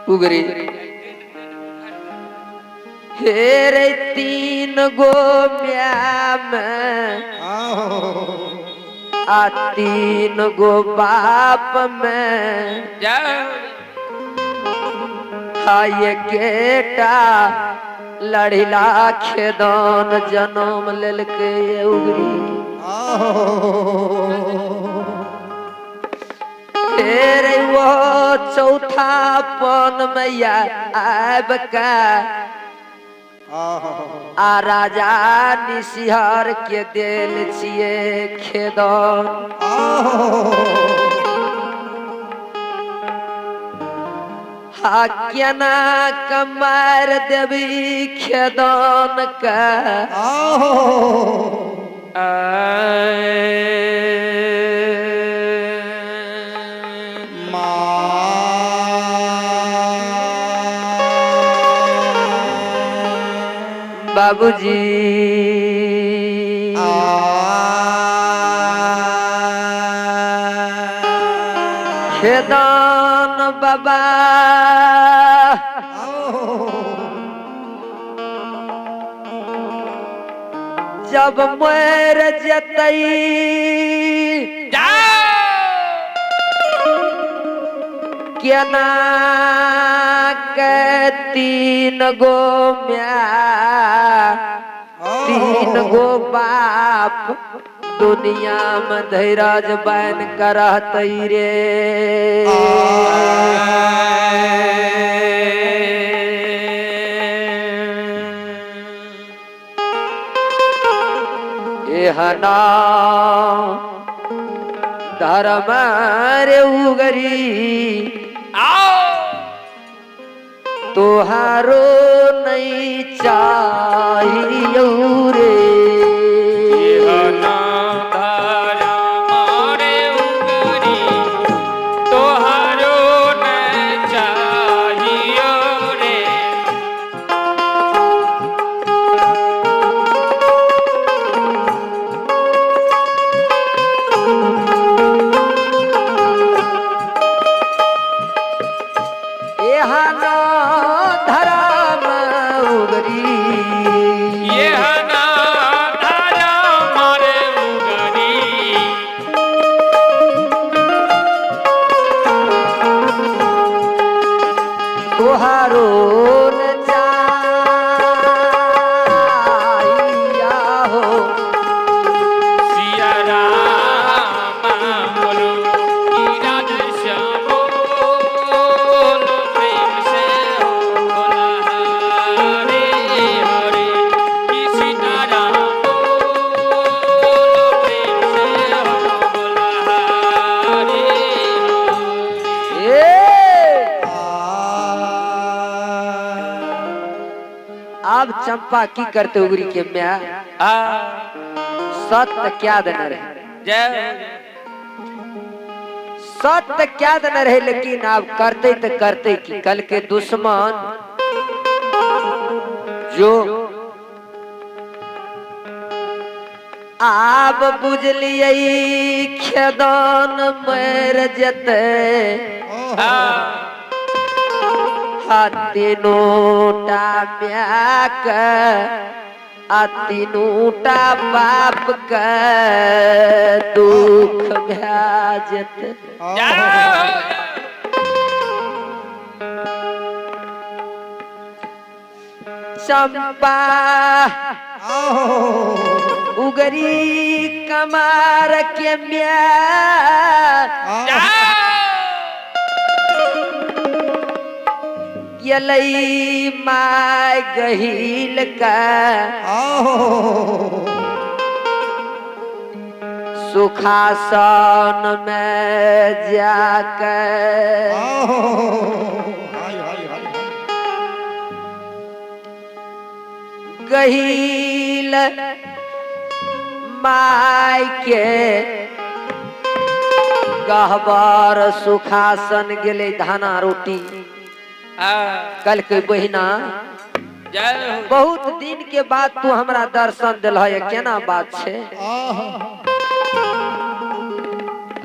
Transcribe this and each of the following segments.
उगरी हे रे तीन गो म्याम आ तीन गो बाप में हाय केटा लड़िला खेदान जनम लेलकै ये उगरी। फेर वो चौथा पन मैया आबि के आ राजा निशिहर के देल छियै खेदन। हा केना कमार देवी खेदन के। बाबूजी खेदान बाबा जब मर जतई केना के तीन गो म्या तीन गो बाप दुनिया में धैरज बन कर रहतई रे। एहना धर्म रे उगरी तोहारो नहीं चाहियो रे। तोहारो न चाहियो रे। एहना धर्म उगरी एहना धर्म रे उगरी तोहारो न चाहिया हो। सिया राम बोलो की राधे श्याम बोलो प्रेम से हो बोला हरे हरे की सीताराम बोलो प्रेम से हो बोला हरे हरे। ए अब चंपा की करते उगरी के म्या सत्य क्या देने रहे जय सत्य क्या देने रहे, लेकिन अब करते तो करते कि कल के दुश्मन जो आब बुझलियै खेदान मर जते आ तीनू टा माय के आ तीनू टा बाप के दुख भए जेतै। चंपा उगरी कमार के म्या गेलै my गहिल का सुखासन में जाके गहिल my के गहबर सुखासन गेलै धाना रोटी। कल के बहिना बहुत दिन के बाद तू हमरा दर्शन दिल है, केना बात छे?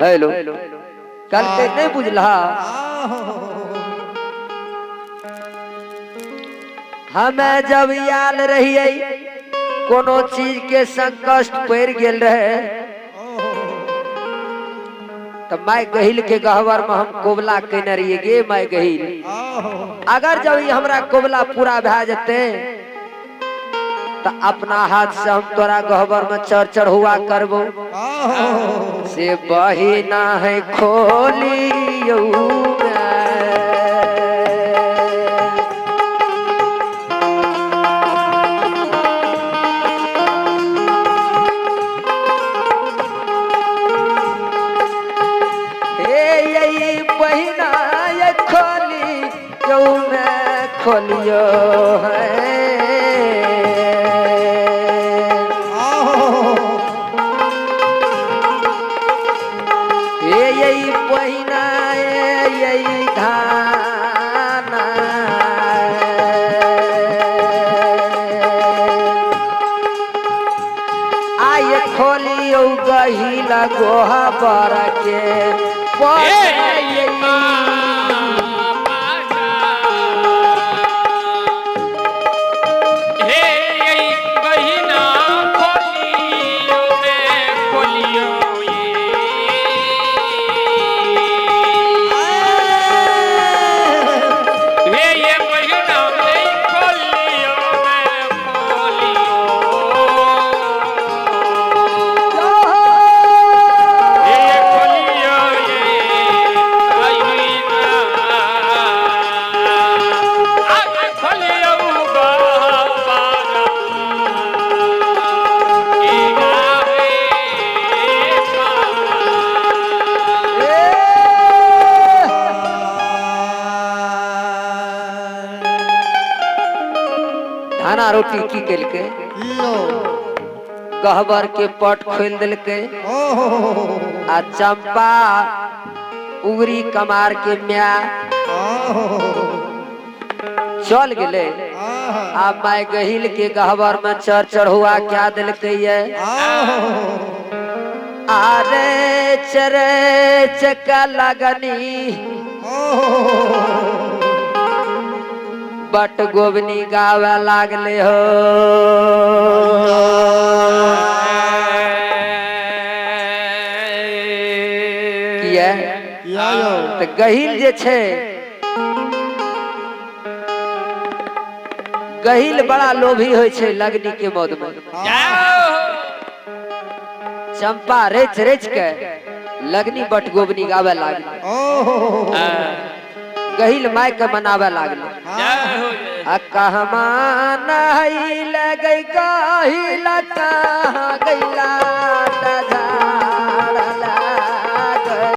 हेलो, कल के नहीं बुझला? हमें जब आयल रहियै कोनो चीज के संकट पड़ि गेल रहे तऽ माय गहिल के गहबर में हम कोबला केने रहियै, गे माय गहिल, अगर जब ई हमरा कोबला पूरा भए जेतै तऽ अपना हाथ से हम तोरा गहबर में चढ़ चढ़ हुआ करबो। से बहिना है खोलियौ। हे यही बहिना ये खोली यौ में खोलियो है। हे यही बहिना यही धाना आय खोलियो गहिला गोहबर के धाना रोटी की केलकै, गहबर के पट खोल देलकै आ चंपा उगरी कमार के म्या चल गेलै आ माय गहिल के गहबर में चढ़ चढ़ुआ क्या देलकै ये। आरे चरे चका लगनी बट गोबनी गावे लागले हो। किया तऽ गहिल जे छै, गहिल बड़ा लोभी होइ छै। लगनी के मौत में चंपा रच रच के लगनी बट गोबनी गावे लागल, गहिल माय के मनावे लागल। आ कहमा नहीं लगई गहिल कहाँ गइला।